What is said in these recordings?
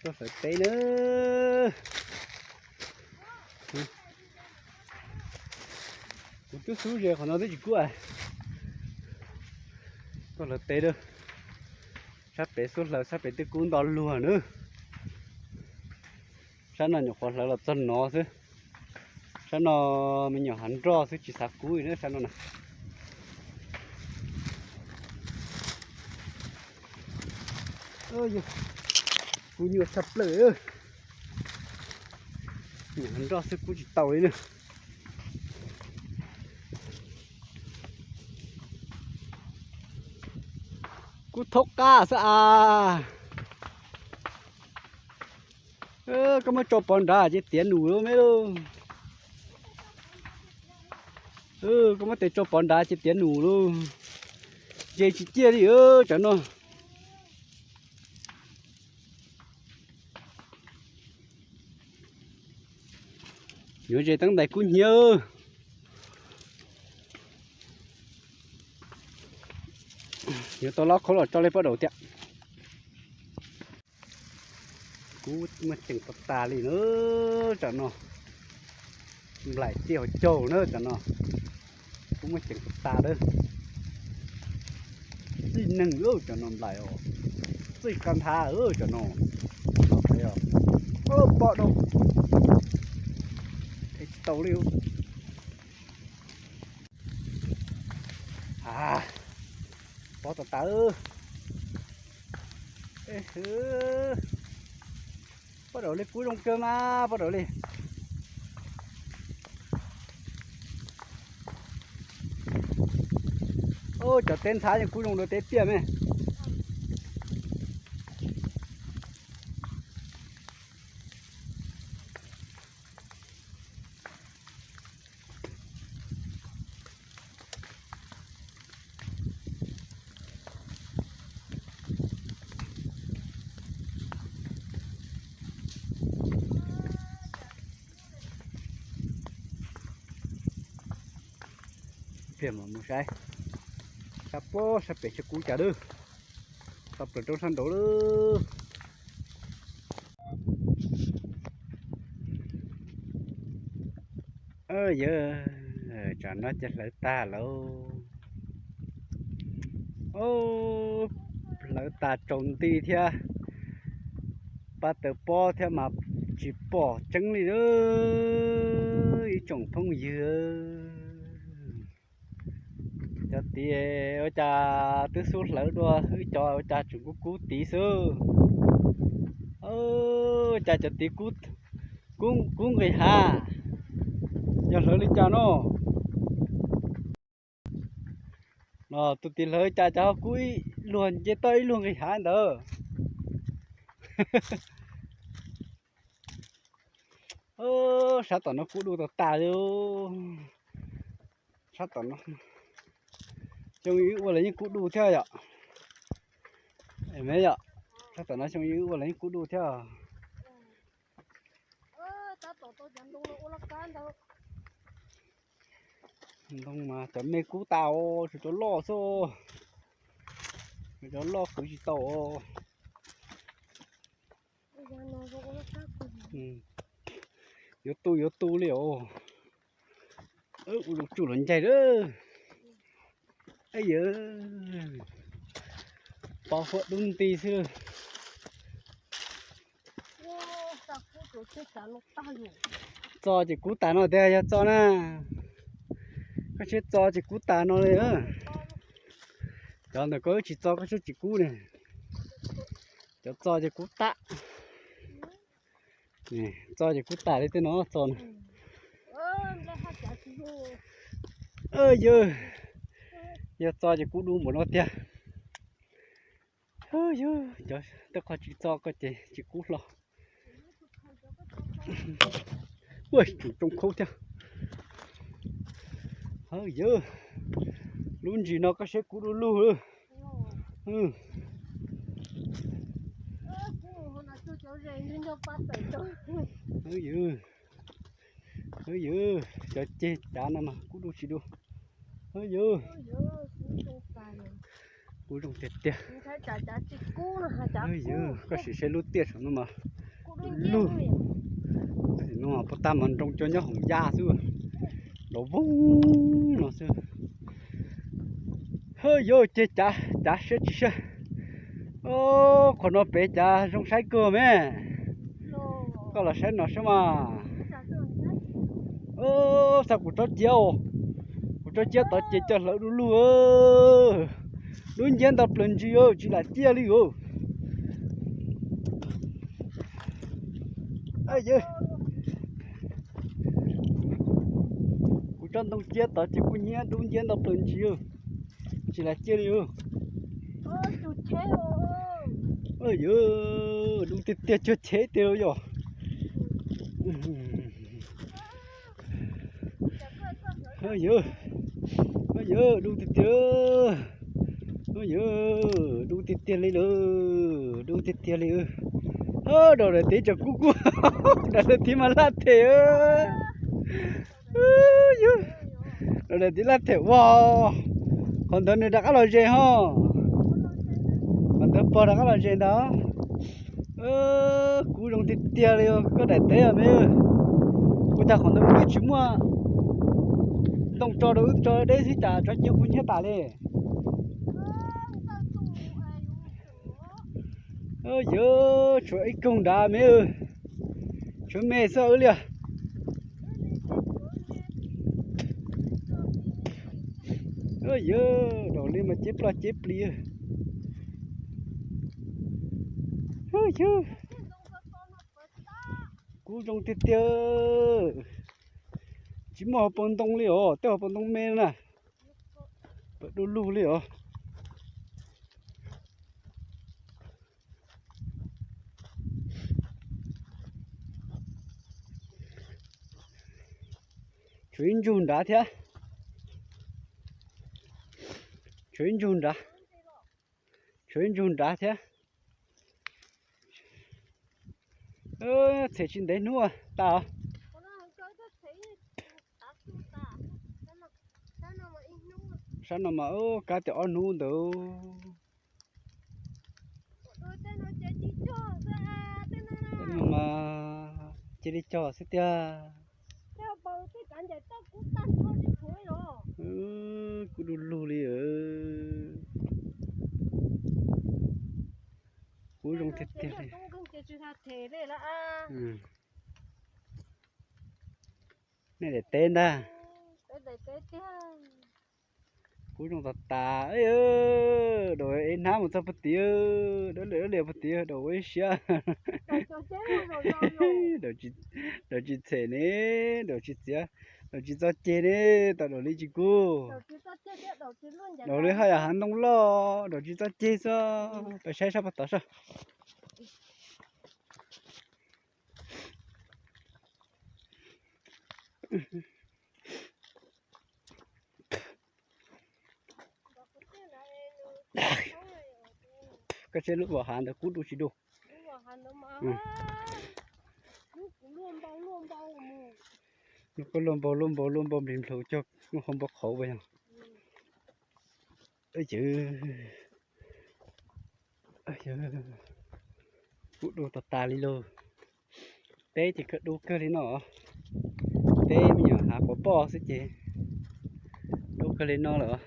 Tuaj hlawv teb na. Kuv twb xub ze qhov no twb tsis kub. Tuaj hlawv teb na. Sab pem xub hlawv sab pem twb kub nto luag na. Sab no nyuam qhuav hlawv los txog no xwb. Sab no me nyuam hav nroj xwb tsis xav kub li na sab no na. Kub nyuaj tshaj plaws. Me nyuam hav nroj xwb kub tsis tau li na. Kub thaub qab xwb as. Koj muab tso pov nrad ces tiav num lawm me lauj. Koj muab tes tso pov nrad ces tiav num lauj. Ze tsis ciaj li cov no. Yuav ze teeb ntais kub hnyiab. Yuav tau lab khaub los tso li pab daum tiag. Kub muaj ceem tas tas li na. Tam no nplaim txij hauv caug na tam no. Kub muaj ceem tas tas lawm. Txij neeg tam no nplaim os. Txij qab nthav tam no. Pom dua, tsis tau li. Pov tas tas. Pab daum li kub zoo kawg mas pab daum li. Cov teb ntxhab yeej kub zoo dua teb tiaj me. Pliag mam mus saib sab pob sab pem sab kub cas lawm. Tau plaws roob sab nraud lawm. Yawg, tsam no ces hlawv tag lauj. Hlawv tas tsaus nti thiab, pab taws pob thiab mas tsis pom tseeb li ib tsoom phooj ywg. Cov tid ua cas twb xub hlawv dua, wb cov ua cas tseem kub kub tid xwb. Cas cov tid kub nqis hav, yog hlawv li cas no? Tus tid hlawv cas cov ho kub ib luag nce toj ib luag nqis hav ntawd. Sab tom no kub du tag tas li. Sab tom no xyoo wb ua los yeej kub du thiab yom. Me yom, sab tom no xyoo wb ua los yeej kub du thiab. Ntoo mas cov me kub tas os, tshuav cov loj xwb. Cov loj kwv tsis tau os. Yuav tu yuav tu li os. Ua lus tsuj los ncaig lawm. Yawg, pov huab dub nti xwb. Txo ces kub tas no tiag yog txo na. Koj siab txo ces kub tas no li. Cov ntawm koj wb tsis txo koj siab tsis kub ne. Cov txo ces kub tas. Txo ces kub tas li tej no txo na. Yawg, yog txo ces kub du npaum no tiag. Yawg, cov tej qho tsis txo ko ces tsis kub hlo. Ua tseem tsoo khaub thiab. Yawg, lub ntsis no koj siab kub du lug. Yawg, yawg, cov ceg cav no mas kub du tsis du. Yawg, Kub zoo tiag tiag. Koj sim saib lub tiaj saum no mas, lug no puag ta mas nroo cuag nyob hoom ya xwb, los voog no xwb. Hawj, yuav ces cav, cav siab tsis siab. Qhov no pem cav zoo saib kawg me. Koj los saib no saib mas. Xav kuv tsob ciab, kuv tsob ciab tod ces coj hlawv du lug. Dub nciab ntau plaws ntsis, tsis lam ciaj li os. Kuv tsob ntoo ciab tod ces kuj hnyiab dub nciab ntau plaws ntsis, tsis lam ciaj li os. Yog, dub tiag tiag, cuag cheb tiag yog. Yog, yog, dub tiag tiag. Yog, dub tiag tiag li lawm, dub tiag tiag li. Daim daim teb tseem kub kub, daim daim teb mas laj them. Yog, daim daim teb laj them ua. Qhov ntawd nws rov qab los ze ho. Qhov ntawd pog rov qab los ze ntag. Kub zoo tiag tiag li koj daim teb me. Ua cas qhov ntawd wb twb tsis muaj ntoo tso rau, wb tso deb xwb cas tsob ciab kub hnyiab tas li. Yog, tshuav ib koog nrad me, tshuav me xwb wb li. Yog, daus li mas ceb ploj ceb plig. Yog, kub zoo tiag tiag. Tsis muaj hauv paus ntoo li os, tej hauv paus ntoo me na. Pawg du lug li os. Tshuav ib ntsug nrad thiab. Tshuav ib ntsug nrad. Tshuav ib ntsug nrad thiab. Txhem tsis ntev hnub tas os. Sab no mas kab tias ob hnub ntawd. Tej no mas cia li cog xwb tiag. Kub du lug li. Kub zoo tiag tiag li. Nej daim teb ntag. Kub zoo tas tas. Daus ev hnab mus txog puag tid, dawb liam dawb liam puag tid, daus ua ib siab. Daus tsis txhem ne, daus tsis txiav, daus tsis txo ceg ne, tau daus li tsis kub. Daus li haj yam hav ntoo loj, daus tsis txo ceg xwb. Peb saib sab puag tod sab. Koj saib lub vos hav ntawd kub du tsis du. Lub koj luaj npau luaj npau luaj npau luaj npau nplig nplhus cog hau npau qhauv pas yog. Kub du tas tas li lauj. Teb ces kawg du kawg li no. Teb me nyuam hav quav poj xwb ces du kawg li no lawm.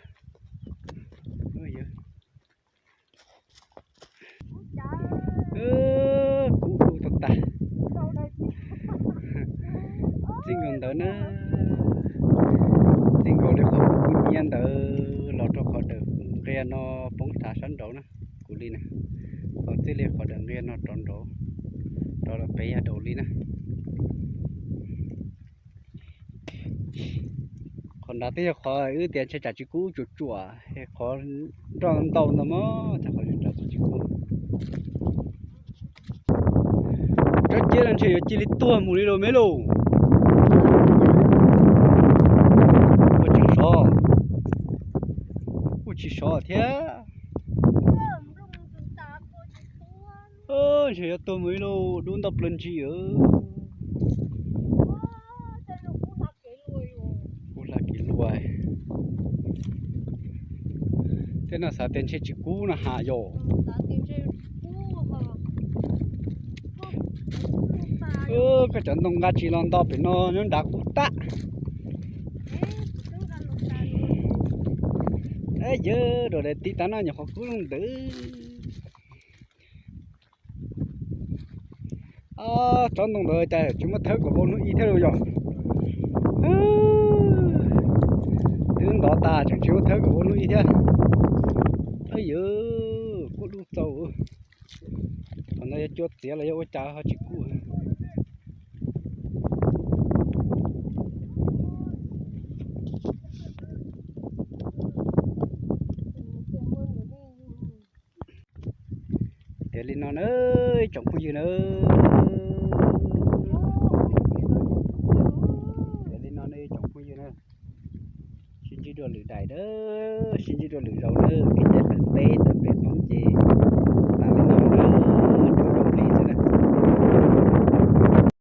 Kub du tas tas. Txij nkaus ntawd na, txij nkaus li qhov kuv nyiam ntawd los rau qhov dawm nqia no poob sav sab nraud na, kuv li na, qhov txij li qhov dawm nqia no rov nraud, rov los pem yog daus li na. Qhov nrad twb yog qhov wb tias ntshe tsam tsis kub tsuam tsuam, qhov nroj ntau ntau mas cas qhov nrad tsis kub. Tsob ciab no ntshe yuav cia li tuag mus li lauj me lauj. Ua tseem sov, kuj tsis sov thiab. Ntshe yuav tuag mus li lauj, dub ntau plaws ntsis. Kub hla kev luaj. Tej No xav tias ntshe tsis kub no has yom. Koj cov ntoo nqa tsis los nto pem no nyob nrad kub tag. Yawg, rau daim tib tag no nyuam qhuav kub ntawd. Tsob ntoo ntawd cas tsis muaj thawb kom vau hnub ib thiab los yog. Twb ntov tas tseem tsis muaj thawb kom vau hnub ib thiab. Yawg, kub dub txaus. Qhov no yog cua txiav los yog ua cas ho tsis kub. Tias li no na, ib tsoom phooj ywg na. Tias li no na ib tsoom phooj ywg na. Sib ntsib dua lwm daim na, sib ntsib dua lwm zaus na, kev cai hlawv teb ntawm peb Hmoob ces